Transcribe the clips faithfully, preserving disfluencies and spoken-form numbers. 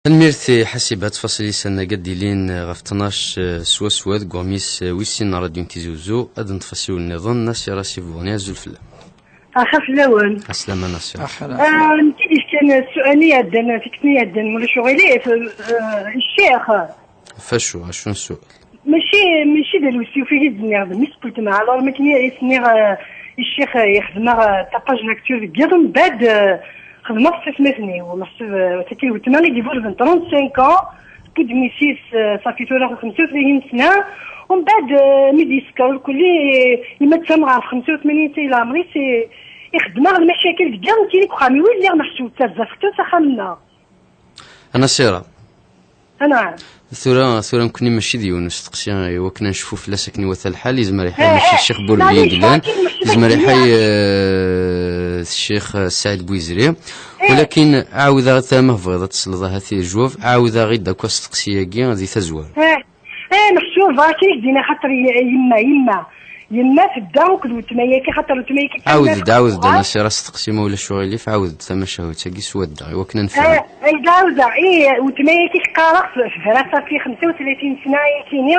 Tanemmirt i Ḥasiba, ttfaṣil-is anag ad d-ilin ɣef tnac, eh, swaswa deg uɣmis, eh, wis sin n Rradyu n Tizi Uzzu. Ad neṭṭef asiwel nniḍen, Nasira Sibuɣni, azul fell-am. Axa fell-awen. Aslama Nasira. Axa. Ah, nekk i d-yefkan ssu'al-nni iɛeddan, tikkelt-nni iɛeddan, ma ulac uɣilif, eh, ccix. Facu, acu n ssu'al? Mačči, mačči d alwes yufi i d-nniɣ, d mmi-s n weltma. Alors, mi akken i s-nniɣ, eh, i ccix, eh, ixdem-aɣ, eh, tapage lecture deg yiḍ, mbeɛd, eh, xedmeɣ s atmaten-iw. Meḥsub, eh, tagi d weltma i d-iburzen trente-cinq ans, tewwi-d mmi-s, eh, ṣafi tura xemsa u tlatin sna. Umbeɛd, eh, mi d-yeskeṛ lkulli, eh, yemma d-tam ɣer xemsa u tmanyin seg leɛmer-is, eh, ixdem-aɣ lmacakil deg yiḍ, nekkini deg uxxam-iw i lliɣ, meḥsub d tarzaft kan s axxam-nneɣ. A Nasira. Anɛam. Tura, tura nekkni mačči d yiwen usteqsi i wakken ad necfu fell-as akken iwata lḥal, yezmer iḥay mačči Ccix Burbi i yellan, yezmer iḥay, eh, Ccix, eh, Saɛid Buyizri. Walakin ɛawdeɣ-t, ma tebɣiḍ ad tesleḍ ahat i lejwab, ɛawdeɣ-id akk asteqsi-agi di tazwara. Eh, meḥsub, akken i k-d-yenna, xaṭer y-, yemma, yemma. Yemma tedda akked weltma-yaki, xaṭer weltma-yaki kan Ɛawed-d, ɛawed-d, a Nasira, asteqsi, ma ulac uɣilif, ɛawed-d tamacahut-agi s wadda, i wakken ad nefhem. Eh, ay d ɛawdeɣ, ih, weltma-yaki teqqar-aɣ, tebra ṣafi xemsa u tlatin sna ayakini,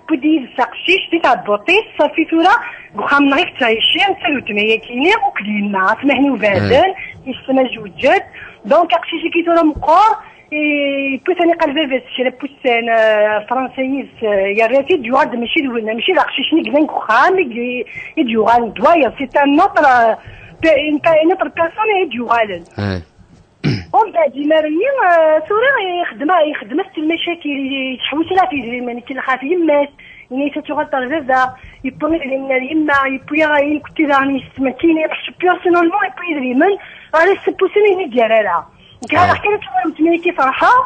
tewwi-d yid-s aqcic di tɛebbuṭ-is, ṣafi tura deg uxxam-nneɣ i yettɛici, netta d weltma-yakini, akked yemma, atmaten-iw beɛden, yessen azewǧen. Donc, aqcic-agi tura meqqer, yewwi-t aniqa ɣer baba-s kra n wussan, eh, Fransa yid-s, eh, yerra-t-id, yuɣal-d mačči d winna, mačči d aqcic-nni yellan deg uxxam i d-, i d-yuɣalen d wayeḍ, c'est un autre, eh, pe-, une pe-, une autre personne i d-yuɣalen. Eh. Umbeɛd imar-nni, eh, tura ixdem, ixdem-as-d lmacakil, yettḥewwis ala ɣef yedrimen, ikellex ɣef yemma-s, yenna-yas ad tuɣaleḍ ɣer baba, yewwi idrimen ar yemma, yewwi-yaɣ ayen kutti daɣen yesmekkini, meḥsub personnellement yewwi idrimen, ɣer yessepusen ayen i d-yerra ara. Nekk ɣareɣ kan ad tuɣal weltma-yaki ferḥeɣ.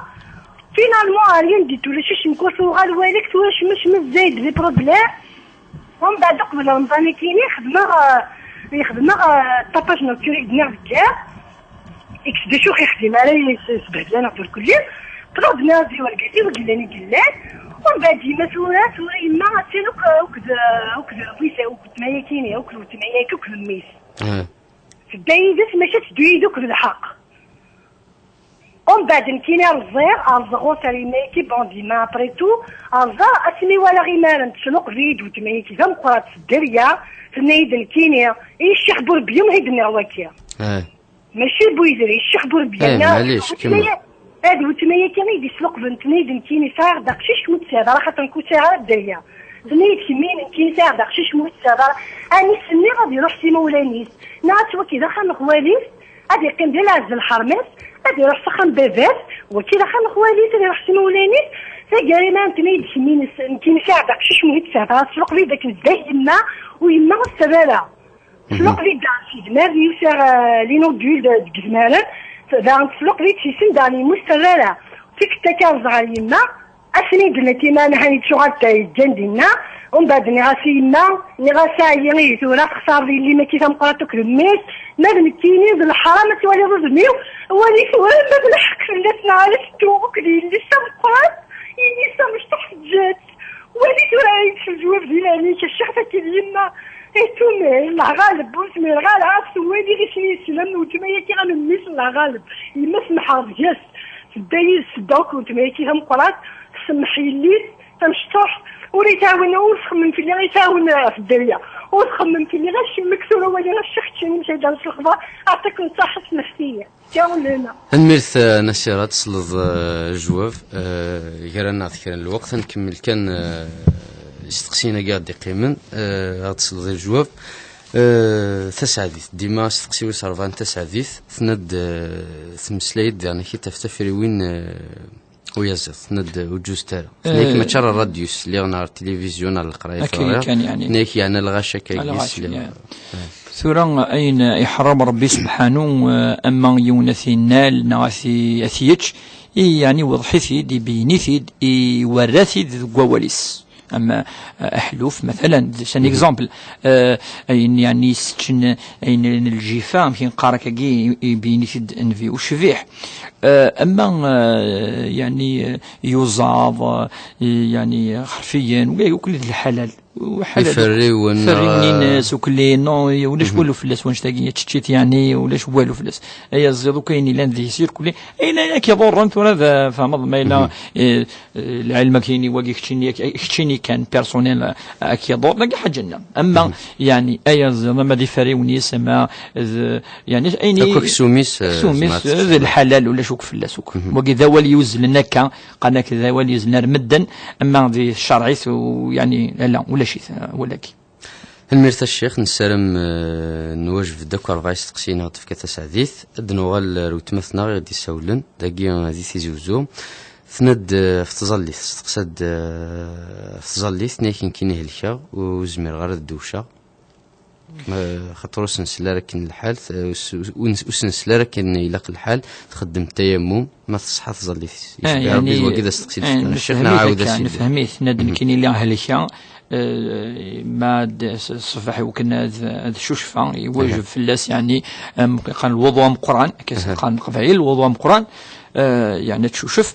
Finalement, rien du tout, ulac acemma, tuɣal wali-k, tura acemma, acemma zzayed, des problèmes. Umbeɛd, uqbel Remḍan-akini, xedmeɣ, eh, xedmeɣ, eh, tapage lecture i k-d-nniɣ deg yiḍ. Ikkes d acu ur xeddim ara, s-, sbehdileɣ-t irkelli. Ṭṭleɣ-d nniɣ-as i wergaz-iw i yellan, i yellan. Umbeɛd yemma tura, tura yemma attan akk, akked, akked, akked, akked weltma-yakini, akked weltma-yaki, akked mmi-s. Ah. Tedda yid-s, maca teddu yid-i akked lḥeqq. Umbeɛd nekkini rẓiɣ, rẓeɣ ɣur-s ar yemma-yaki, bon, d yemma après tout, rẓeɣ, asmi walaɣ imaren tesluqeb-iyi-d weltma-yaki d ameqqran s dderya, tenna-yi-d nekkini, i Ccix Burbiya i d-nniɣ waki. Eh. Mačči Buyizri, Ccix Burbiya. Eh, maɛlic, kemmel. Ad weltma-yaki i d-isluqben, tenna-yi-d nekkini sɛiɣ-d aqcic kemm ur t-tesɛiḍ ara, xaṭer nekk ur sɛiɣ ara dderya. Tenna-yi-d kemmini nekkini sɛiɣ-d aqcic kemm ur t-tesɛiḍ ara, anis nniɣ ad iruḥ s imawlan-is, neɣ ad twaki d axxam n xwali-s, ad iqqim di lɛezz n lḥerma-s, ad iruḥ s axxam n baba-s, waki d axxam n xwali-s, ad iruḥ s imawlan-is. Taggara ma tenna-yi-d kemmini s-, nekkini sɛiɣ-d aqcic ur t-tesɛiḍ ara, tesluqeb-iyi-d akken tedda yemma, u yemma ur t-terri ara. Tesluqeb-iyi-d daɣen s yedmaren, yusa, eh, l'inondule de-, deg yedmaren, daɣen tesluqeb-iyi-d s isem, daɣen yemma ur t-terri ara. Tikkelt akka rẓeɣ ɣer yemma, asmi d-tenna imaren, hani tuɣal-d yeggan dinna, umbeɛd nniɣ-as i yemma, nniɣ-as ɛyi ihi tura texṣareḍ yelli-m-agi tameqqrant akked mmi-s, ma d nekkini d leḥram ad twaliḍ udem-iw, wali tura ma d lḥeqq fell-as neɣ ala teddu akked yelli-s tameqqrant, yelli-s tamecṭuḥt teǧǧa-tt. Wali tura ayen s-, lejwab di leɛnaya-k, a ccix, tagi d yemma. Itum, Allah ɣaleb, ur zmireɣ ara ad s-waliɣ isem-is, am weltma-yaki am mmi-s, Allah ɣaleb. Yemma semḥeɣ deg-s, tedda yid-s, donc weltma-yaki tameqqrant, tsemmeḥ yelli-s tamecṭuḥt, ur yi-tɛawen, ur txemmem fell-i, i tɛawen ɣef dderya, ur txemmem fell-i, ɣer cemmek tura wali, a ccix, keččini, msaydan s lexbar, aɛṭiken ṣṣaḥa, semmḥet-iyi. Tanemmirt, eh, Nasira, tesleḍ, eh, lejwab, eh, gar-aneɣ d kra n lweqt, ad nkemmel kan, eh, isteqsiyen-agi ad d-iqqimen, eh, ad tesleḍ i lejwab. Eh, Taseɛdit, dima asteqsi wis rebɛa n Taseɛdit, tenna-d, eh, temmeslay-d diɣen akit ɣef tafriwin, eh, uyaziḍ, tenna-d ur ǧǧuzet ara. Tenna-k, eh, mačči ara rradyu sliɣ neɣ tilivizyu neɣ leqraya akka teɣriḍ. Kan, yeɛni. Tenna-k, yeɛni lɣaci akka i lɣaci, sliɣ. Yeɛni. Eh. Tura ayen iḥeṛṛem Ṛebbi subḥanu, eh, ama yiwen ad t-innal neɣ ad t-, ad t-yečč, i, yeɛni iweḍḥ-it-id, ibeyyen-it-id, iwerra-t-id deg wawal-is. Am, eh, aḥelluf, matalan, c'est un exemple. Eh, ayen, yeɛni, yesseččen, ayen n lǧifa, amek i neqqar akkagi, i, ibeyyen-it-id nnbi ucbiḥ. Eh, ama, eh, yeɛni, eh, yuẓaḍ, eh, yeɛni, xerfiyen, wagi akk d lḥalal. Iferriwen, iferriwen-ines, ukli, non, ulac walu fell-as, wanect-agi, teččit, yeɛni, ulac walu fell-as. Ay aziḍ, akk ayen ilan deg-s irkelli, ayen ay ak-iḍurren tura, d, tfehmeḍ, ma yella, eh, eh, lɛilm-agi-ini, wagi, keččini, keččini kan, personnel, eh, ak-iḍurren, agi ḥaǧa-nna. Ama, yeɛni, ay aziḍ, ama d iferriwen-is, ama d, yeɛni, ayen i-, akk aksum-is, eh, aksum-is, zemreɣ ad d-tesfehmeḍ. Lḥalal, ulac akk fell-as akk. Wagi d awal yuzlen akka, qqaren-ak d awal yuzlen ar medden, ama di tcerɛit u, yeɛni, ala, ulac-it, eh, wala-k. Tanemmirt a Ccix, nessaram, eh, nwajeb-d akk rebɛa isteqsiyen i ɣ-d-tefka Taseɛdit. Ad d-nuɣal ar weltma-tneɣ i ɣ-d-isawlen, dagi di Tizi Uzzu. Tenna-d, eh, ɣef tẓallit, testeqsa-d, eh, ɣef tẓallit, tenna-yak nekkini helkeɣ, ur zmireɣ ara ad dewceɣ. Eh, xaṭer ur s-nesli ara akken lḥal, eh, ur s-, ur s-, ur s-nesli ara akken ilaq lḥal, txeddem tayammum, ma teṣḥa tẓallit-is. Ah, yecbeḥ Rebbi, yeɛni, wagi d asteqsi i d-tefka. Ccix, nɛawed-as-id. Nefhem-it, nna-d nekkini lliɣ helkeɣ, eh, ma d-, s-, ṣṣbeḥ iwakken ad, ad cucfeɣ, iwajeb fell-as, yeɛni, am, qqaren lwuḍu ameqqran, akka i s-qqaren Leqbayel, lwuḍu ameqqran, eh, yeɛni ad tcucef,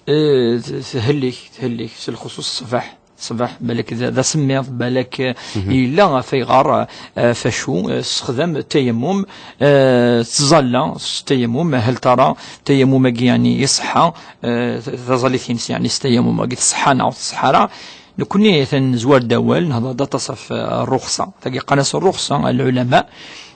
eh, t-, thellik, thellik, s lxuṣuṣ ṣṣbeḥ. Ṣṣbeḥ, balak d, d asemmiḍ, balak, eh, yella ɣef ayɣer, eh, ɣef acu, eh, tessexdam tayammum, eh, tettẓalla s tayammum, hal tara tayammum-agi, yeɛni, iṣeḥḥa, eh, taẓallit-ines, yeɛni, s tayammum-agi tṣeḥḥa neɣ ur tṣeḥḥa ara. Nekkni atan nezwar-d awal, nehḍer-d aṭas ɣef, eh, rruxṣa. Tagi qqaren-as rruxṣa, lɛulama,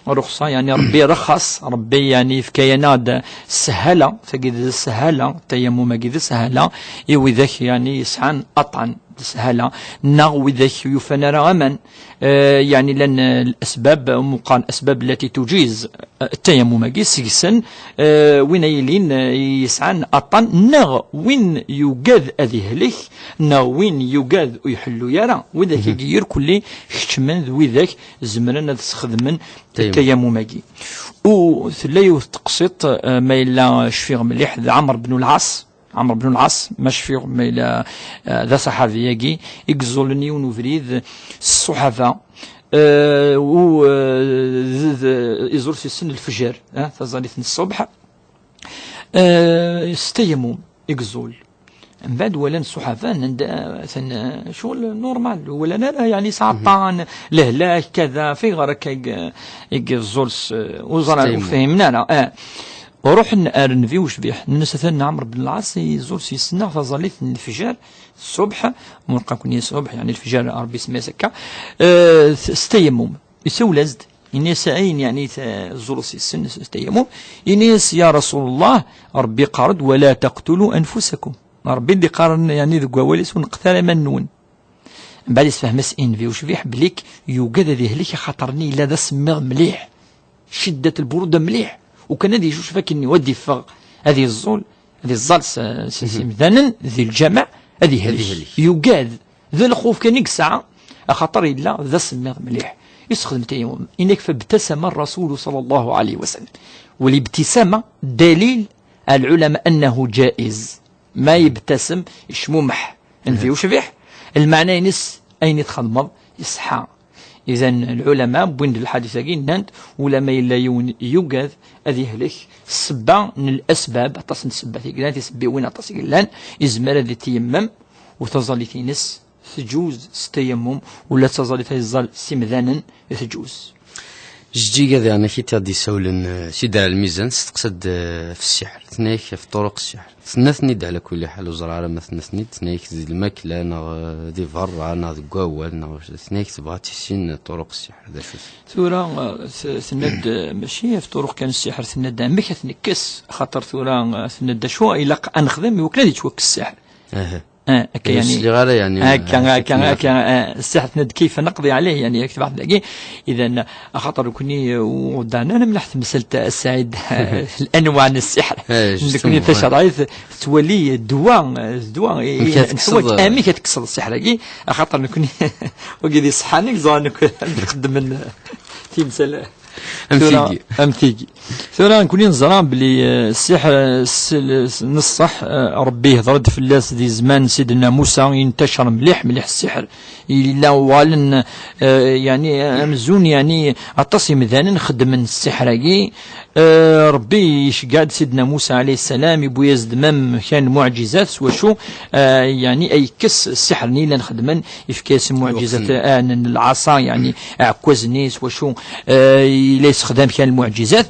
rruxṣa, yeɛni, Rebbi rexxas, Rebbi, yeɛni, yefka-yaneɣ-d sshala, tagi d sshala, tayammum-agi d sshala, i widak, yeɛni, yesɛan aṭṭan. Sshala, neɣ widak ur yufan ara aman, eh, yeɛni llan, eh, الأسباب, umi qqaren الأسباب التي تجيز, eh, التيمم-agi, seg-sen, eh, win ay yilin, eh, yesɛan aṭṭan, neɣ win yugad ad yehlek, neɣ win yugad ur iḥellu ara, widak-agi irkelli keččmen d widak zemren ad sxedmen tayammum-agi. U tella yiwet teqsiṭ, eh, ma yella cfiɣ mliḥ, d Ɛamr ben Lɛas, Ɛamr ben Lɛas, ma cfiɣ ma yella, eh, d aṣaḥabi-agi, i yeẓẓulen yiwen ubrid s ṣṣuḥaba, eh, u, eh, d, d, iẓul s-, yessen lefjer, eh, taẓallit n ṣṣubḥ, eh, s tayammum i yeẓẓul. Mbeɛd walan ṣṣuḥaba, nnan-d, eh, atan, eh, ccɣel normal, ur walan ara, yeɛni, yesɛa aṭṭan, lehlak, kada, f ayɣer akka i, i yeẓẓul s, ur ẓran, ur fhimen ara, eh. Ruḥen ar Nnbi ucbiḥ, nnan-as atan Ɛamr ben Lɛas yeẓẓul s yes-nneɣ taẓallit n lefjer, ṣṣubḥ, murqa-ken ṣṣubḥ, yeɛni lefjer, Rebbi isemma-yas akka, eh, s, s tayammum. Isawel-as-d, yenna-yas ayen, yeɛni, teẓẓuleḍ s yes-sen s tayammum, yenna-yas, ya Rasul Llah, Rebbi iqqar-d, ولا تقتلوا أنفسكم. Rebbi i d-iqqaren, yeɛni, deg wawal-is, ur neqqet ara iman-nwen. Mbeɛd isefhem-as i Nnbi ucbiḥ belli yugad ad yehlek, axaṭer-nni yella d asemmiḍ mliḥ. Ciddat lburuda mliḥ. Ukan ad icucef akkenni, u ad d-iffeɣ, ad iẓẓul, ad iẓẓal s, s, s imdanen di lǧameɛ, ad yehlek. Ad yehlek. Yugad, d lxuf kan i yesɛa, axaṭer yella d asemmiḍ mliḥ. Yessexdem tayammum. Inek فابتسم الرسول صلى الله عليه وسلم. والابتسامة دليل على العلماء أنه جائز. Ma yebtasem, yecmumeḥ, Nnbi ucbiḥ, lmeɛna-ines, ayen i txedmeḍ iṣeḥḥa. Idan, lɛulama wwin-d lḥadit-agi, nnan-d, ulama yella yiwen yugad ad yehlek, ssebba n lasbab, aṭas n ssebbat i yellan, tisebbiwin aṭas i yellan, izmer ad iteyemmem, u taẓallit-ines tǧuz s tayammum, ula d taẓallit ay yeẓẓal s imdanen tǧuz. Jeǧǧiga diɣen akit i ɣ-d-isawlen, eh, Sidi Ɛli Lmizan, testeqsa-d, eh, ɣef ssiḥr, tenna-yak ɣef ṭuruq ssiḥr. Tenna-ten-id ɛla kulli ḥal, ur ẓriɣ ara ma tenna-ten-id, tenna-yak di lmakla, neɣ, eh, di berra, neɣ deg wawal, neɣ tenna-yak tebɣa ad tissin, eh, ṭuruq ssiḥr, d acu-t? Tura, eh, t-, tenna-d, eh, mačči ɣef ṭuruq kan ssiḥr, tenna-d amek ad t-nekkes, axaṭer tura, eh, tenna-d acu ilaq ad nexdem iwakken ad yettwakkes ssiḥr. Aha. Ah, akka, ur yeɛni, sliɣ ara, yeɛni, akka, akka, akka, akka, ah, ssiḥr tenna-d كيف نقضي عليه, yeɛni, yak tebɛet dagi. Idan, axaṭer nekkni, eh, ur ḍan ara mliḥ temsalt, eh, Saɛid, lanwaɛ n ssiḥr. Eh, nekkni, justement, tacerɛit tettwali ddwa, eh, ddwa, eh, amek ad tekkseḍ, neḥwaǧ, eh, amek ad tekkseḍ ssiḥr-agi, axaṭer nekkni, wagi d iṣeḥḥan i yeẓran nekk, ad xeddmen, eh, timsal. Am tigi. Am tigi. Tura, nekkni neẓra belli, eh, ssiḥr, eh, s-, s-, n ṣṣeḥ, eh, Ṛebbi yehder-d fell-as di zzman n Sidna Musa, yentaccer mliḥ, mliḥ ssiḥr. Yella uɣalen, eh, yeɛni, amzun, yeɛni, aṭas imdanen xeddmen ssiḥr-agi. Eh, Ṛebbi iceggeɛ-d Sidna Musa alayhi ssalam, yewwi-yas-d même kra n lmuɛǧizat, s wacu, eh, yeɛni, ay yekkes ssiḥr-nni llan xeddmen, yefka-yas lmuɛǧizat, eh, n, n lɛaṣa, yeɛni, aɛekkaz-nni, s wacu, eh, yella yessexdam kra n lmuɛǧizat.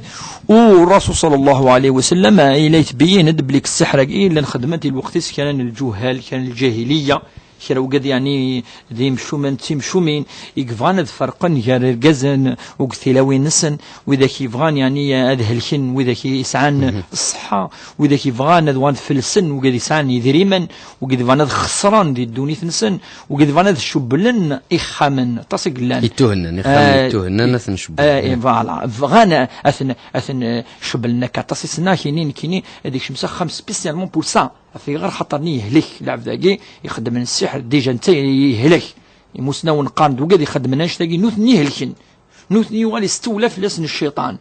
U Ṛṛasul ṣalla Llahu ɛalayhi wa sallam, eh, yella yettbeyyin-d belli ssiḥr-agi llan xeddmen di lweqt-is kra n lǧuhal, kra n lǧahiliya, kra wigad, yeɛni, d imcumen, d timcumin, i yebɣan ad ferqen gar irgazen u deg tilawin-nsen, widak yebɣan, yeɛni, ad helken widak yesɛan ṣṣeḥḥa, widak yebɣan ad uɣalen felsen, wigad yesɛan idrimen, wigad yebɣan ad xeṣren di ddunit-nsen, wigad yebɣan ad cewwlen ixxamen, aṭas i yellan. Ittuhennen, ixxamen, eh, ittuhennen, ad ten-cewwlen. Eh, eh, voilà. Bɣan ad ten, ad ten, eh, cewwlen akka. Aṭas i ssneɣ, kini, nekkini, ad yekcem s axxam spécialement pour ça. Ɣef iɣer xaṭer-nni yehlek lɛebd-agi ixeddmen ssiḥr, déjà netta yehlek. Imusnawen qqaren-d, wigad ixeddmen annect-agi, nutni helken. Nutni yuɣal yestewla fell-asen cciṭan.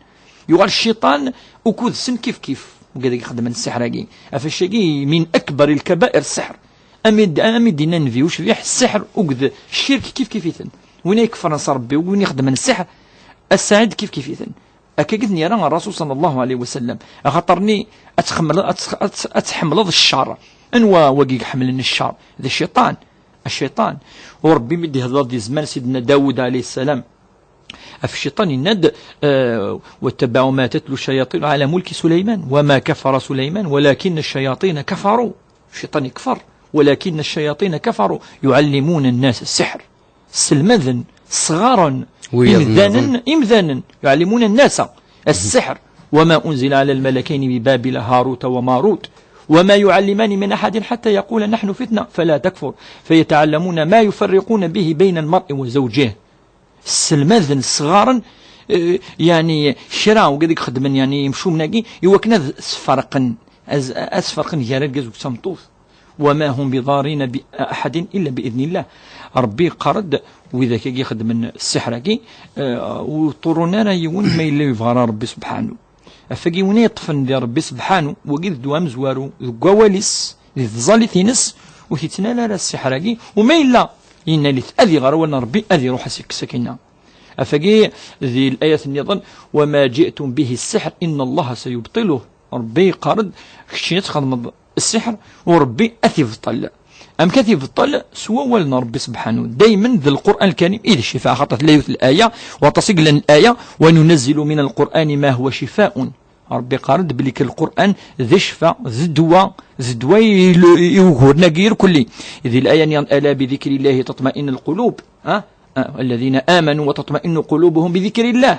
Yuɣal cciṭan ukud-sen kif kif, wigad ixeddmen ssiḥr-agi. Ɣef wacu-agi, min akbar lkabair ssiḥr. Am i d-, am i d-yenna Nnbi ucbiḥ, ssiḥr akked ccirk kif kif-iten. Win ay ikefren s Ṛebbi, win ixeddmen ssiḥr, assaɛid kif kif-iten. Akka i ten-yerra Ṛṛasul ṣalla Llahu ɛalayhi wa sallam. Axaṭer-nni ad txemmel-, ad tx-, ad tx-, ad tḥemmleḍ cceṛ. Anwa wagi i iḥemmlen cceṛ? D cciṭan. Cciṭan. U Ṛebbi mi d-iheddeṛ di zzman Sidna Dawud ɛalayhi ssalam, ɣef cciṭan yenna-d, eh, واتبعوا ما تتلو الشياطين على ملك سليمان وما كفر سليمان ولكن الشياطين كفروا. Cciṭan yekfeṛ. ولكن الشياطين كفروا يعلمون الناس السحر. Sselmaden, sɣaren, imdanen, imdanen, يعلمون الناس السحر. وما أنزل على الملكين ببابل هاروت وماروت وما يعلمان من أحد حتى يقولا نحن فتنة فلا تكفر فيتعلمون ما يفرقون به بين المرء وزوجه. Sselmaden, sɣaren, eh, yeɛni, kra, wigad i ixeddmen, yeɛni, imcumen-agi, i wakken ad sferqen, ad, ad sferqen gar argaz d tameṭṭut. وما هم بضارين بأحد إلا بإذن الله. Ṛebbi yeqqar-d, widak-agi ixeddmen ssiḥr-agi, eh, ur ṭṭurrun ara yiwen ma yella yebɣa ara Ṛebbi subḥanu. Ɣef wagi, win i yeṭṭfen di Ṛebbi subḥanu, wagi d ddwa amezwaru deg wawal-is, di tẓallit-ines, ur t-yettnal ara ssiḥr-agi, u ma yella yenna-t, ad iɣer awal n Ṛebbi, ad iruḥ ad s-ikkes akkinna. Ɣef wagi, di layat nniḍen, وما جئتم به السحر إن الله سيبطله. Ṛebbi yeqqar-d, keččini ad txedmeḍ ssiḥr, u Ṛebbi ad t-ibṭel. Amek ad t-ibṭel? S wawal n Ṛebbi subḥanu. Daymen d Lqur'an Lkarim i d ccfa, axaṭer tella yiwet laya, waṭas i yellan laya, وننزل من القرآن ما هو شفاء. Ṛebbi yeqqar-d belli kan Lqur'an d ccfa, d ddwa, d ddwa i, i uguren-agi irkelli. Di laya-nni, ألا بذكر الله تطمئن القلوب. Ha? Ah, الذين آمنوا وتطمئن قلوبهم بذكر الله.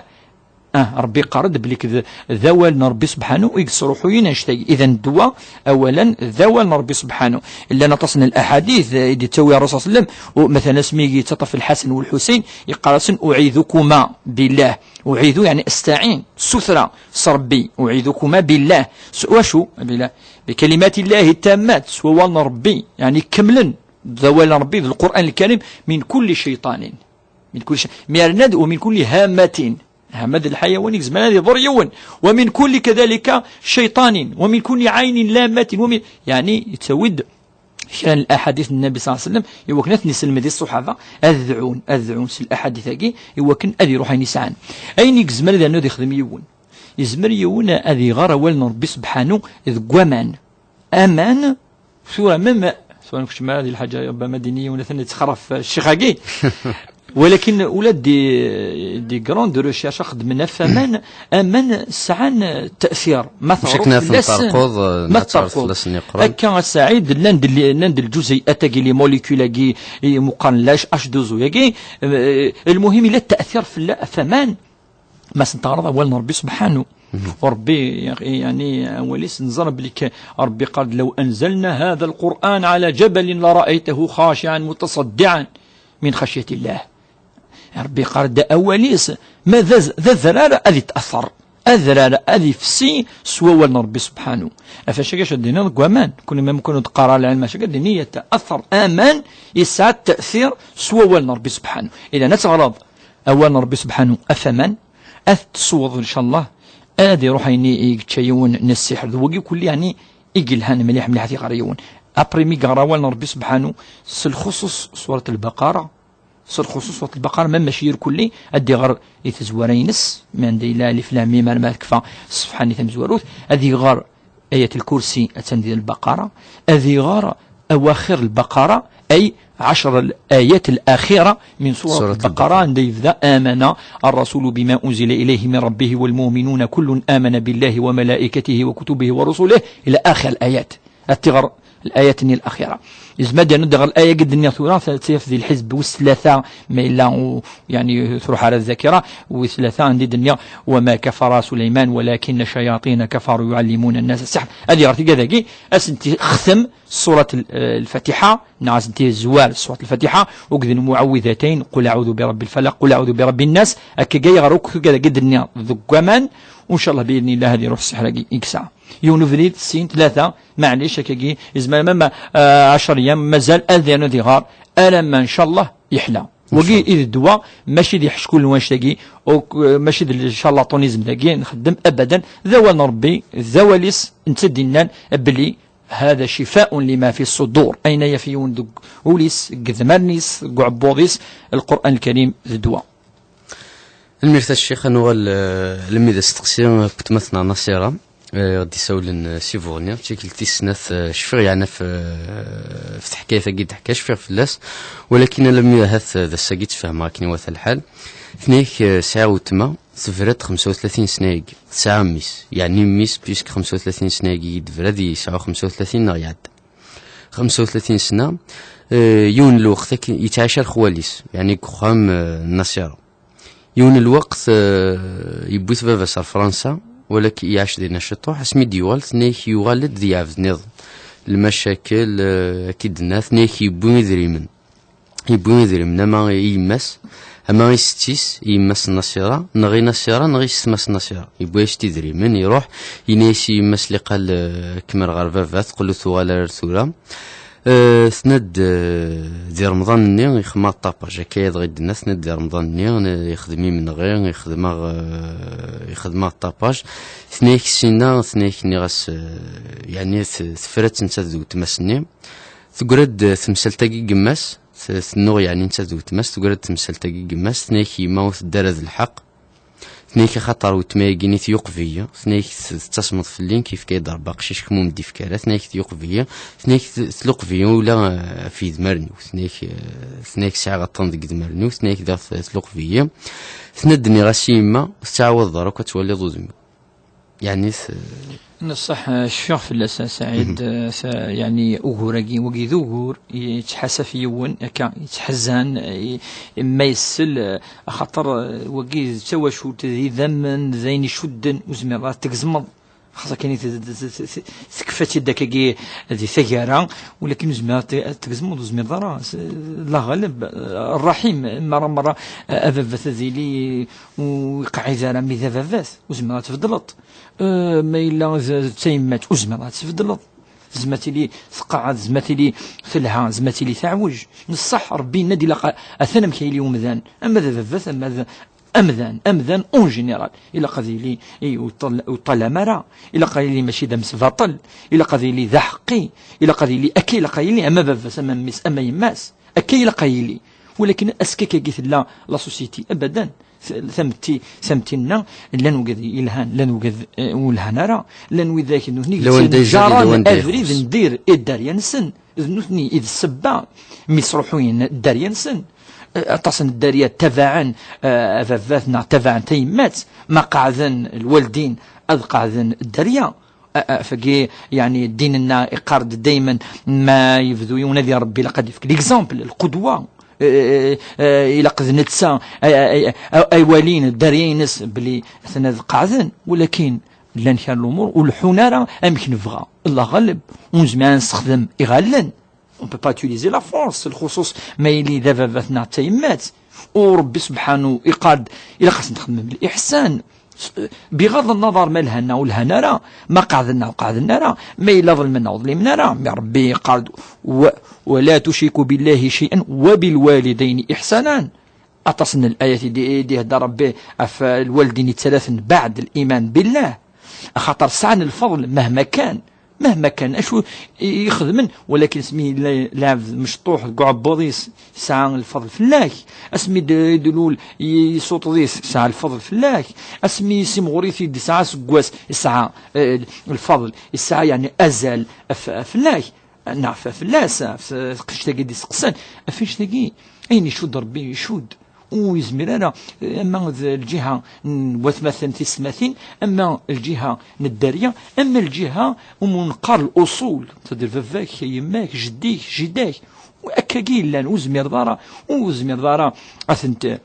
Ah, Ṛebbi yeqqar-d belli d, d awal n Ṛebbi subḥanu i yesruḥuyen annect-agi. Idan ddwa, awalan, d awal n Ṛebbi subḥanu. Llan aṭas n laḥadit, eh, i d-yettawi Ṛṛasul ṣalla Llahu ɛalayhi wa sallam, u, matalan, asmi i yettaṭṭaf Lḥasan u Lḥusayn, yeqqar-asen, أعيذكما بالله. أعيذ, yeɛni أستعين, ssutra s Ṛebbi. أعيذكما بالله. S wacu? Billah. بكلمات الله التامات, s wawal n Ṛebbi, yeɛni ikemlen, d awal n Ṛebbi, d Lqur'an Lkarim, من كل شيطان. من كل شيء. Mi yerna-d, ومن كل هامة. Hama d lḥayawan i yezmer ad iḍur yiwen. ومن كل كذلك شيطان. ومن كل عين لامة. ومن, yeɛni, yettawi-d kra n laḥadit n Nnbi ṣalla Llahu ɛalayhi wa sallam, i wakken ad ten-iselmed i ṣṣuḥaba, ad dɛun, ad dɛun s laḥadit-agi, i wakken ad iruḥ ayen i sɛan. Ayen i yezmer ad yernu ad ixdem yiwen. Yezmer yiwen ad iɣer awal n Ṛebbi subḥanu deg waman. Aman, tura même, tura nekcem ara di lḥaǧa, ربما d-ini yiwen atan yettxerref ccix-agi. Walakin ula des, des grandes recherches xeddmen ɣef aman, aman sɛan tafsir. Ma teɣreḍ fell-asen, ma teṭṭerḍ fell-asen, akka a Saɛid, llan-d, llan-d lǧuziyat-agi, les molécules-agi, i meqqaren H, H deux O-agi, eh, lmuhim, yella tafsir fell-, ɣef aman. Ma sen-teɣreḍ awal n Ṛebbi subḥanu. Ṛebbi, yeɛni, awal-is, neẓra belli k-, Ṛebbi yeqqar-d, لو أنزلنا هذا القرآن على جبل لرأيته خاشعا متصدعا من خشية الله. Ṛebbi yeqqar-d awal-is, ma d az-, d adrar ad yetɛeṭṭer. Adrar ad yefsi s wawal n Ṛebbi subḥanu. Ɣef wacu-agi ad d-iniḍ deg waman, kul ma mkun ur d-qqar ara lɛilm, acu-agi ad d-ini yetɛeṭṭer aman, yesɛa tafsir s wawal n Ṛebbi subḥanu. Idan ad teɣreḍ awal n Ṛebbi subḥanu ɣef aman, ad t-tessewweḍ, ncallah, ad iruḥ ayen i yečča yiwen n ssiḥr. D wagi kulli, yeɛni, i yelhan mliḥ, mliḥ ad t-iɣer yiwen. Après mi yeɣra awal n Ṛebbi subḥanu, s lxuṣuṣ surat Lbaqara, s lxuṣuṣ surat Lbaqara, ma mačči irkelli, ad iɣer i tezwara-ines, mi anda yella Alif Lam Mim, arma tekfa ṣṣefḥa-nni tamezwarut, ad iɣer Ayat Lkursi, attan di Lbaqara, ad iɣer awaxir Lbaqara, ay عشر الآيات الأخيرة من سورة البقرة. Anda yebda: آمن الرسول بما أنزل إليه من ربه والمؤمنون كل آمن بالله وملائكته وكتبه ورسله إلى آخر الآيات. Ad iɣer الآيات-nni الأخيرة. Yezmer ad d-yernu ad iɣer الآية i d-nniɣ tura, ta-, tt-yaf di lḥizb wis tlata, ma yella u-, yeɛni, truḥ ara zzakira, wis tlata anda i d-nniɣ: وما كفر سليمان ولكن الشياطين كفروا يعلمون الناس السحر. Ad iɣer tigad-agi, ad sent-ixtem surat l-, eh, Lfatiḥa, neɣ ad sent-izwar surat Lfatiḥa, akked Lmuɛawwidatayn, قل أعوذ برب الفلق، قل أعوذ برب الناس, akka i yeɣra akk tigad-agi d-nniɣ deg waman, u ncallah bi idnillah ad iruḥ ssiḥr-agi i yesɛa. Yiwen ubrid, sin, tlata, maɛlic, akkagi, yezmer ma, ma, eh, ɛecr yam, mazal ad yernu ad iɣer, alamma ncallah yeḥla. Wagi i d ddwa, mačči d iḥeckul n wannect-agi, u, eh, mačči d ncallah ṭunizm dagi nxeddem, abadan, d awal n Ṛebbi, d awal-is, netta d-innan belli هذا شفاء لما في الصدور, ayen ay yaf yiwen deg wul-is, deg idmaren-is, deg uɛebbuḍ-is, Lqur'an Lkarim d ddwa. Tanemmirt a ccix, ad nuɣal, eh, almi d asteqsi n weltma-tneɣ Nasira, eh, i ɣ-d-isawlen, eh, si Buɣni, d tikkelt tis snat, eh, cfiɣ yeɛni ɣef, eh, ɣef teḥkayt-agi i d-teḥka, cfiɣ fell-as, walakin alammi ahat, eh, d ass-agi i tt-fehmeɣ akken iwata lḥal. Tenna-ak, eh, sɛiɣ weltma, tebra-d xemsa u tlatin sna-agi, tesɛa mmi-s, yeɛni mmi-s, puisque xemsa u tlatin sna-agi i d-tebra, ad yesɛu xemsa u tlatin neɣ iɛedda. Xemsa u tlatin sna, eh, yiwen n lweqt akken yettɛic ar xwali-s, yeɛni deg uxxam, eh, n Nasira. Yiwen n lweqt, eh, yewwi-t baba-s ar Fransa, walakin iɛac dinna ciṭuḥ, asmi d-yuɣal, tenna-ak yuɣal-d d lɛebd nniḍen. Lmacakel, eh, akka i d-tenna, tenna-ak yewwi idrimen. Yewwi idrimen ama i yemma-s, ama i setti-s, i yemma-s n Nasira, neɣ i Nasira, neɣ i setma-s n Nasira. Yewwi-as-d idrimen, iruḥ, yenna-as i yemma-s liqal, eh, kemmel ɣer baba, teqqel ur tuɣal ara ar tura. Eh, tenna-d, eh, di Remḍan-nni, ixdem-aɣ ṭapaj, akka i dɣi d-tenna, tenna-d di Remḍan-nni, eh, ixdem imenɣi, ixdem-aɣ, eh, ixdem-aɣ ṭapaj. Tenna-ak ssinna, tenna-ak nniɣ-as, eh, yeɛni t-, tefra-tt nettat d weltma-s-nni. Tegra-d temsalt-agi n yemma-s, t-, tennuɣ yeɛni nettat d weltma-s, tegra-d temsalt-agi n yemma-s, tenna-ak yemma ur tedda ara d lḥeqq. Tenna-ak axaṭer weltma-agi-nni tyuqeb-iyi, tenna-ak t-, tettasmeḍ fell-i, nekk yefka-yi-d Ṛebbi aqcic, kemm ur m-d-ifki ara, tenna-ak tyuqeb-iyi, tenna-ak t-, tluqeb-iyi ula, eh, ɣef yedmaren-iw, tenna-ak, eh, tenna-ak sɛiɣ aṭṭan deg yedmaren-iw, tenna-ak daɣ t-, tluqeb-iyi. Tenna-d nniɣ-as i yemma, ur tettɛawadeḍ ara akk ad twaliḍ udem-iw. Yeɛni t- Neṣṣeḥ, eh, cfiɣ fell-as a Saɛid, eh, sa-, yeɛni ugur-agi, wagi d ugur yettḥasaf yiwen, akka, yettḥazzan, eh, i, ma yessel, eh, axaṭer, eh, wagi d tawacult, d idammen, d ayen icudden, ur zmireḍ ad t-tgezmeḍ. Xas akken i t-, t-, t-, t-, tekfa-tt-id akkagi di taggara, walakin ur zmireḍ ad t-, ad t-tgezmeḍ, ur zmireḍ ara. S-, la ɣaleb, eh, ṛṛaḥim, merra, merra, eh, ababat ad yili ur iqeɛɛid ara mi d ababat, ur zmireḍ ad tbeddleḍ. Eh, ma yella d, d tayemmat, ur zmireḍ ad tbeddleḍ. Tezmer tili tqeɛɛed, tezmer tili telha, tezmer tili teɛwej. Neṣṣeḥ, Ṛebbi yenna-d ilaq a-, atan amek a yili umdan, ama d ababat, ama d amdan, amdan en général. Ilaq ad yili, i, ur ṭal-, ur ṭṭalam ara, ilaq ad yili mačči d amesbaṭel, ilaq ad yili d aḥeqqi, ilaq ad yili akka, ilaq ad yili ama baba-s, ama mmi-s, ama yemma-s. Akka ilaq a yili. Walakin askak-agi tella la société, abadan. T-, tametti, tametti-nneɣ, llan wigad yelhan, llan wigad, eh, ur lhan ara, llan widak nutni lawan d ajal, yettnejjaren lawan d abrid ayeffus. N dir i dderya-nsen, d nutni i d ssebba mi sṛuḥuyen dderya-nsen. Eh, aṭas n dderya tabaɛen, eh, ababat neɣ tabaɛen tayemmat, ma qeɛden lwaldin ad qeɛden dderya. A-, a-, fagi, yeɛni, ddin-nneɣ iqqar-d daymen ma yebdu yiwen ad irebbi, ilaq ad yefk l'exemple, lqudwa. Eh, eh, eh, ilaq d netta ay, ay, ay, ay walin dderya-ines belli atan ad qeɛden, walakin llan kra n lumuṛ ur leḥḥun ara amek nebɣa. Allah ɣaleb, ur nezmir ad nessexdem iɣallen. On peut pas utiliser la force, lxuṣuṣ ma yili d ababat neɣ d tayemmat. U Ṛebbi subḥanu iqqar-d, ilaq ad sen-txedmem liḥsan. S-, biɣaḍ nnaḍer ma lhan neɣ ur lhan ara, ma qeɛden neɣ ur qeɛden ara, ma yella ḍelmen neɣ ur ḍlimen ara. Mi Ṛebbi iqqar-d, "Wa-, ولا تشركوا بالله شيئا وبالوالدين إحسانا." Aṭas n layat i d-, i d-ihedder Ṛebbi ɣef lwaldin yettalaten baɛd liman billah, axaṭer sɛan lfeḍl mahma kan, mahma kan acu i, i xedmen, walakin asmi yella lɛebd mecṭuḥ deg uɛebbuḍ-is, yesɛa lfeḍl fell-ak. Asmi d-, d-ilul i, isuṭeḍ-it, yesɛa lfeḍl fell-ak. Asmi isimɣur-it-id, yesɛa aseggas, yesɛa, eh, lfeḍl, yesɛa, yeɛni, azal f-, fell-ak. Neɣ f-, fell-as, f-, teqcict-agi d-iseqsan, ɣef annect-agi, ayen icudd Ṛebbi icudd. Ur yezmir ara, eh, ama d lǧiha n watmaten tisetmatin, ama lǧiha n dderya, ama lǧiha umi neqqar luṣul, d baba-k, yemma-k, jeddi-k, jida-k. Akkagi i llan, ur zmireḍ ara, ur zmireḍ ara ad tent-,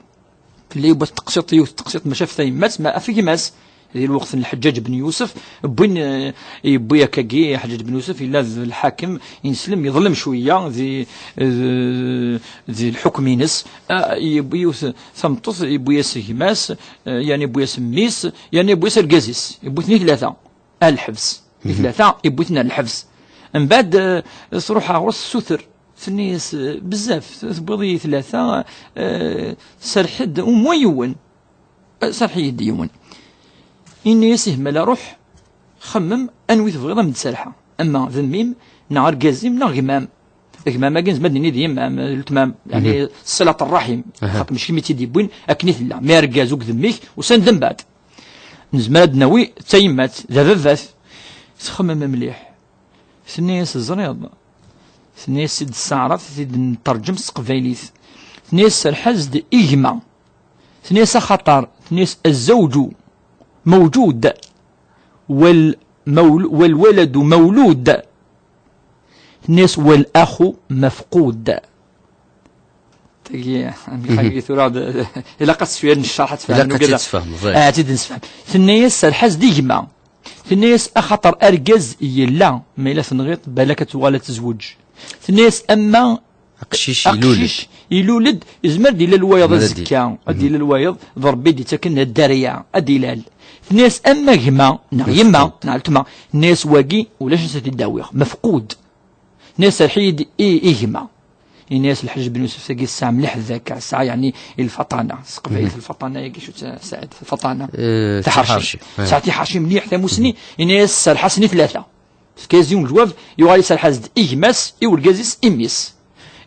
tella yiwet teqsiṭ, yiwet teqsiṭ, maca ɣef tayemmat, ma ɣef gma-s, di lweqt n Lḥeǧǧaǧ ben Yusef, wwin, eh, yewwi akkagi Ḥeǧǧaǧ ben Yusef, yella d lḥakem, ineslem, yeḍlem cwiya di, eh, di lḥukm-ines. Ah, yewwi yiwet tameṭṭut, yewwi-yas gma-s, eh, yerna yewwi-yas mmi-s, yerna yewwi-yas argaz-is, yewwi-ten i tlata ar lḥebs. I tlata, yewwi-ten ar lḥebs. Mbeɛd, eh, tṛuḥ ɣur-s tessuter, tenna-yas, eh, bezzaf, tewwiḍ-iyi tlata, eh, serreḥ-d, umwa yiwen. Eh, serreḥ-iyi-d yiwen. Yenna-yas, ihmal, ruḥ, xemmem, anwi tebɣiḍ ad m-d-serrḥeɣ. Ama d mmi-m, neɣ argaz-im, neɣ gma-m. Gma-m-agi nezmer ad d-nini d yemma-m, d weltma-m, yeɛni ṣilat ṛṛaḥim. Xaṭer mačči mi tt-id-yewwin, akken i tella. Mi argaz akked mmi-k, usan-d mbeɛd. Nezmer ad d-nawi d tayemmat, d ababat. Txemmem mliḥ. Tenna-yas, teẓriḍ, tenna-yas-id s taɛrabt, i t-id-nterǧem s teqbaylit. Tenna-yas, serreḥ-as-d i gma. Tenna-yas, axaṭer, tenna-yas, الزوج موجود والمول-، والولد مولود. Tenna-yas, والأخ مفقود. Tagi, amek agi tura d-, ilaq ad s-, cwiya n ccerḥ ad tfehmem. Ilaq ad tt-id-tesfehmeḍ, eh. Ah, ad tt-id-nesfehmem. Tenna-yas, serreḥ-as-d i gma. Tenna-yas, axaṭer argaz yella, ma yella tenɣiḍ, balak ad tuɣal ad tezweǧ. Tenna-yas, ama aqcic ilul-d. Aqcic ilul-d, yezmer ad d-ilal wayeḍ azekka, ad d-ilal wayeḍ, d Ṛebbi i d-yettaken dderya, ad d-ilal. Tenna-yas, ama gma, neɣ yemma, neɣ weltma, tenna-yas, wagi, ulac ansa t-id-awiɣ, mefqud. Tenna-yas, serreḥ-iyi-d i, i gma. Yenna-yas Lḥaǧ Ben Yusef, tagi tesɛa mliḥ ddaka, tesɛa, yeɛni, lfaṭana. S teqbaylit, lfaṭana-agi, acu tt-, Saɛid? Lfaṭana. Eh, tiḥerci. Tiḥerci, eh. Tesɛa tiḥerci mliḥ, tamusni. Yenna-yas, serreḥ-asen i tlata. Tefka-yas yiwen n ljwab, yuɣal iserreḥ-as-d i gma-s, i urgaz-is, i mmi-s.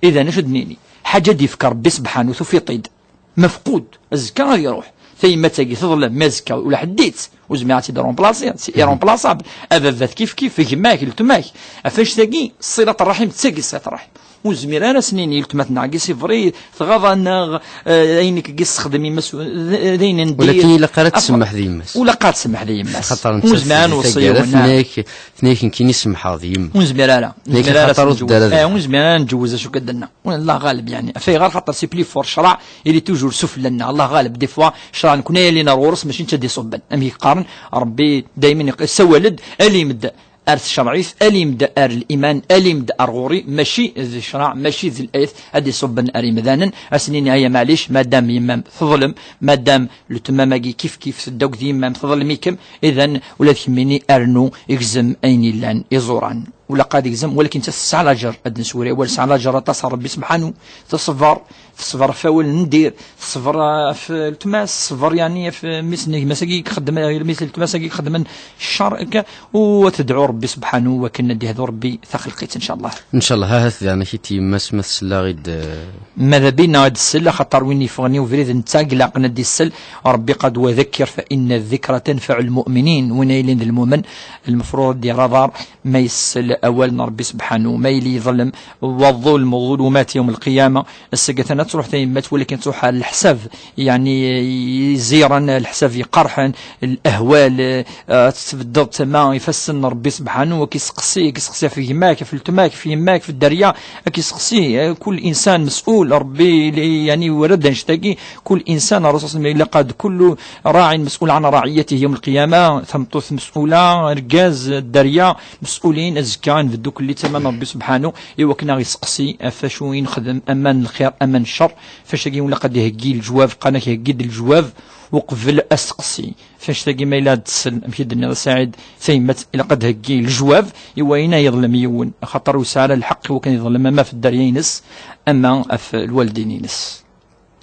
Idan, acu d-nini? Ḥaǧa d-yefka Ṛebbi sebḥanu, tufiḍ-t-id. Mefqud, azekka ad iruḥ. Tayemmat-agi teḍlem, mi azekka ulaḥedd-itt, ur zmireɣ ad tt-id-remplaciɣ, c'est irremplaçable. Ababat kif kif, gma-k, weltma-k. Ɣef annect-agi, ṣilat ṛṛaḥim d tagi ṣilat ṛṛaḥim. Ur nezmir ara ad s-nini i weltma-tneɣ-agi c'est vrai, tɣaḍ-aneɣ, eh, ayen i yessexdem yemma-s, d, d ayen n diri. Walakin ilaq ara tsemmeḥ d yemma-s. Ur ilaq ara tsemmeḥ d yemma-s. Xaṭer nettat di taggara, tenna-yak, tenna-yak nekkini semmḥeɣ d yemma. Ur nezmir ara. Ur nezmir ara ad s-nǧewwez. Eh, ur nezmir ara ad nǧewwez acu akka d-tenna. Wallah ɣaleb, yeɛni. Ɣef ayɣer? Xaṭer c'est plus fort, ccṛeɛ, il est toujours sufella-nneɣ. Allah ɣaleb, des fois, ccṛeɛ nekni ay yellan ar ɣur-s, mačči netta i d-iṣubben. Amek i qqaren? Ṛebbi daymen iq-, issawal-d, alim-d ar tcerɛit, alim-d ar liman, alim-d ar ɣur-i, mačči d ccṛeɛ, mačči d layat ad d-iṣubben ar imdanen, ad s-nini, aya maɛlic, madam yemma-m teḍlem, madam weltma-m-agi kif kif tedda akked yemma-m teḍlem-ikem, idan ula d kemmini rnu igzem ayen yellan iẓuran. Ula qad igzem, walakin tesɛa laǧer, ad d-neswir awal, tesɛa laǧer aṭas ɣer Ṛebbi sebḥanu, teṣber, teṣber ɣef wawal n diri, teṣber ɣef weltma-s, teṣber yeɛni ɣef mmi-s n gma-s-agi i ixeddmen, mmi-s n weltma-s-agi i ixeddmen ccer akka, u ad tedɛu Ṛebbi sebḥanu wakken ad d-ihdu Ṛebbi taxelqit, ncallah. Ncallah, ahat daɣen akit yemma-s ma tsell-aɣ-id, eh. Ma d abin neɣ ad d-tsell, axaṭer win yeffɣen i ubrid netta i ilaqen ad d-issell, Ṛebbi qad: وذكر فإن الذكرى تنفع المؤمنين. Win ay yellan d lmumen, lmefruḍ ad d-yerr aḍar, ma yessel awal n Ṛebbi sebḥanu, ma yili yeḍlem, وظلم الظلمات يوم القيامة, ass-agi atan ad truḥ tayemmat, walakin ad truḥ ar leḥsab, yeɛni, iziran, leḥsab iqerḥen, lehwal, eh, ad tbeddeḍ tama ifassen n Ṛebbi sebḥanu, ad k-iseqsi, ad k-iseqsi ɣef gma-k, ɣef weltma-k, ɣef yemma-k, ɣef dderya, ad k-iseqsi, eh, kul insan mes'ul, Ṛebbi, yeɛni, yerra-d annect-agi, kul insan, Ṛṛusul صلى الله عليه وسلم, ilaq ad كل راع مسؤول عن رعيته يوم القيامة, tameṭṭut mes'ula, argaz, dderya, مسؤولين, azekka, ad nbeddu kulli d tama n Ṛebbi sebḥanu, i wakken ad aɣ-iseqsi ɣef wacu i nexdem, ama n lxir, ama n ccer. Ɣef wacu-agi, ilaq ad d-iheggi leǧwab, qqaren-ak heggi-d leǧwab uqbel asteqsi. Ɣef annect-agi, ma yella ad d-tsel, amek i d-tenniḍ a Saɛid, tayemmat, ilaq ad d-heggi leǧwab i wayen ay yeḍlem yiwen, axaṭer ur yesɛi ara lḥeqq i wakken yeḍlem ama ɣef dderya-ines, ama ɣef lwaldin-ines.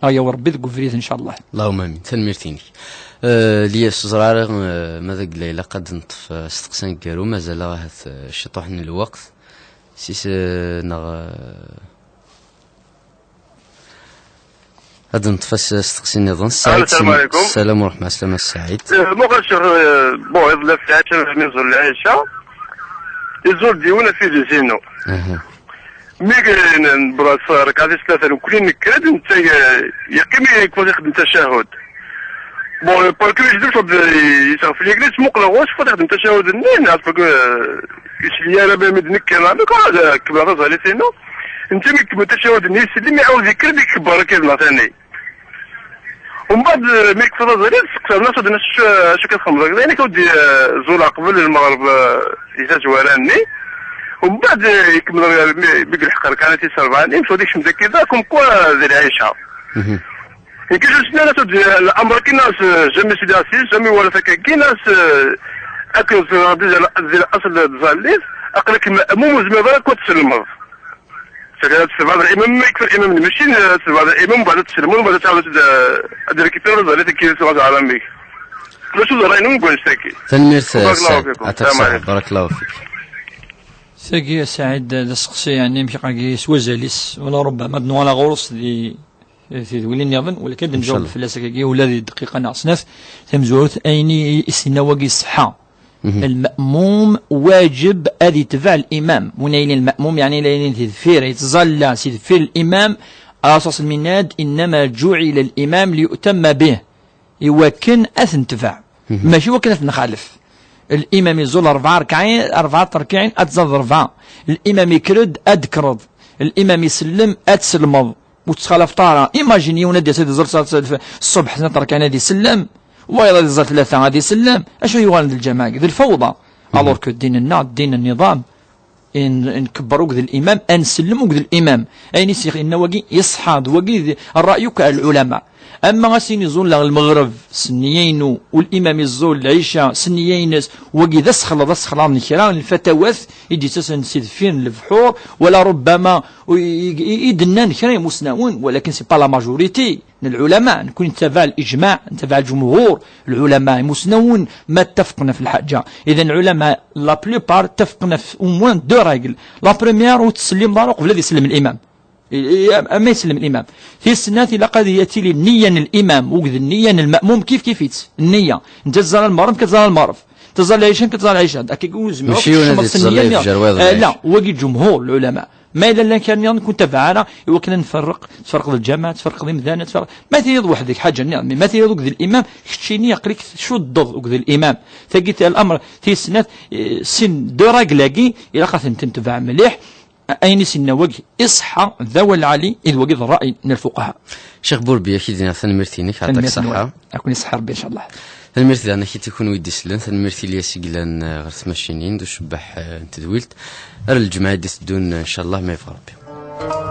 Ay awi Rebbi deg ubrid, ncallah. Allahumma amin. Tanemmirt-inek. Eh, Lyas, ẓriɣ ara, eh, ma d agla ilaq ad neṭṭef, eh, asteqsi aneggaru, mazal ahat, eh, ciṭuḥ n lweqt. Si s-, eh, neɣ, eh, ad neṭṭef as-, asteqsi nniḍen. Alo, salam alaikum. Salam u ṛeḥma, slama Saɛid. Eh, muqel ccix, eh, bon, iḍelli ɣef lɛica, mi ẓur lɛica, iẓur-d yiwen afidis-inu. Aha. Mi n-, newweḍ s rrekɛa tis tlata, nekkni nekker-d, netta ye-, yeqqim, yekkes ixeddem tacahud. Bon, parce que yejbed-d, yettɣef yagli, ttmuqleɣ ɣur-s, yekkes ixeddem tacahud-nni, neɣ parce que, euh, yesli ara, mi d-nekker, neɣ ad kemmleɣ taẓallit-inu. Netta mi ikemmel tacahud-nni, yesli, mi iɛawed yekker, mi ikebber akka, neɣ tani. Umbeɛd, eh, mi yekkes taẓallit, seqsan-as, ad d-nas acu, acu akka txedmeḍ akka, d ayen akka ur d-, eh, zuleɣ qbel lmeɣreb, eh, di tazwara-nni. Umbeɛd, eh, ikemmel, eh, mi, mi yelḥeq rrekɛa tis rebɛa-nni, msud ikcem-d akka, comme quoi, eh, di lɛica. Mhm. Nekk, je suis là, eh, l'amr-agi, nas, eh, jamais sidi assis, jamais wala takagi, nas, eh, akked, eh, di, di, asl tẓallit, aql-ak ma'mum, ur tezmireḍ ara ad tselmeḍ. Tebɛed imam, ma yekfa imam n mecin, tebɛed imam, mbeɛd ad tselmeḍ, mbeɛd ad tɛawdeḍ ad, ad récupérer taẓallit akken i tebɣa teɛra mmi-k. Mačči d ṛṛay n umguni, s tagi. Tanemmirt, Barakallahu Saɛid. Fikum. Atak Saɛid, barakallahu fik. Tagi, a Saɛid, d aseqsi, yeɛni, amek agi s wazal-is, wala rubbama ad nuɣal ɣur-s di, di tedwilin nniḍen, walakin ad nǧaweb fell-as akkagi, ula di dqiqa neɣ snat. Tamezwarut, ayen i, i s-yenna wagi ṣṣeḥḥa. Mhm. Lma'mum waǧeb ad itbeɛ limam. Win yellan lma'mum, yeɛni la yellan di deffir, yettẓalla si deffir limam, Rasul s-, yenna-d, "Innama juɛila limam liyu'tamma bih." I wakken ad t-netbeɛ. Mhm. Mačči i wakken ad t-nxalef. Limam iẓul rebɛa rrekɛin, rebɛa terkiɛin, ad tẓalleḍ rebɛa. Limam ikker-d, ad d-tekkreḍ. Limam isellem, ad tselmeḍ. Ur tettxalaft ara. Imagine yiwen ad d-yas ad iẓer ṣṣbeḥ snat rkan ad isellem, wayeḍ ad iẓer tlata ad isellem. Acu yuɣalen d lǧameɛ-agi? D lfawḍa. Mhm. Alors que ddin-nneɣ, ddin n nniḍam, n-, nkebber akked limam, ad nsellem akked limam. Ayen i s-yenna wagi, yeṣḥa, d wagi d ṛṛay akk n lɛulama. Ama as-yini ẓulleɣ lmeɣreb s nniya-inu, u limam iẓul lɛica s nniya-ines, wagi d asexleḍ, asexlaḍ n kra n lfatawat i d-yettasen si deffir n lebḥur, wala rubbama i, i, i d-nnan kra imusnawen, walakin c'est pas la majorité n lɛulama. Nekni nettabaɛ l'ijmaɛ, nettabaɛ lǧumhur, lɛulama imusnawen, ma ttafqen ɣef lḥaǧa. Idan lɛulama, la plupart, ttafqen ɣef au moins deux règles. La première, ur tettsellimeḍ ara uqbel ad isellem limam. I, i, am-, ama yesellem limam. Tis snat, ilaq ad tili nniya n limam, akked nniya n lma'mum, kif kif-itt, nniya. Netta teẓra lmeɣreb, nekk ad ẓreɣ lmeɣreb. Teẓra lɛica, nekk ad ẓreɣ lɛica. Akka ur nezmir Mačči yiwen ad yettẓalla nniya-nni. Yefjer wayeḍ Eh, lɛic. La, wagi ǧumhur, lɛulama. Ma yella llan kra nniḍen, kunta baɛara, i wakken ad nferreq, tferqeḍ lǧameɛ, tferqeḍ imdanen, tferqeḍ, ma tiliḍ weḥd-k, ḥaǧa nniḍen, mais ma tiliḍ akked limam, keččini aql-ik tcuddeḍ akked limam. Tagi, l'amr, tis snat, eh, sin, deux règles-agi, ilaq ad tent-netbeɛ mliḥ. Ayen i s-yenna wagi iṣeḥḥa, d awal lɛali, i d wagi d ṛṛay n lfuqaha. Ccix Burbi, ad k-id-iniɣ tanemmirt-inek, ɛṭak ṣṣeḥḥa. Ad ken-iṣeḥḥa Ṛebbi, ncallah. Tanemmirt daɣen akk i kunwi i d-isellen, tanemmirt i Lyas i yellan, eh, ɣer tmacinin d ucebbeḥ, eh, n tedwilt. Ar lǧemɛa i d-iteddun, ncallah, ma yebɣa Ṛebbi.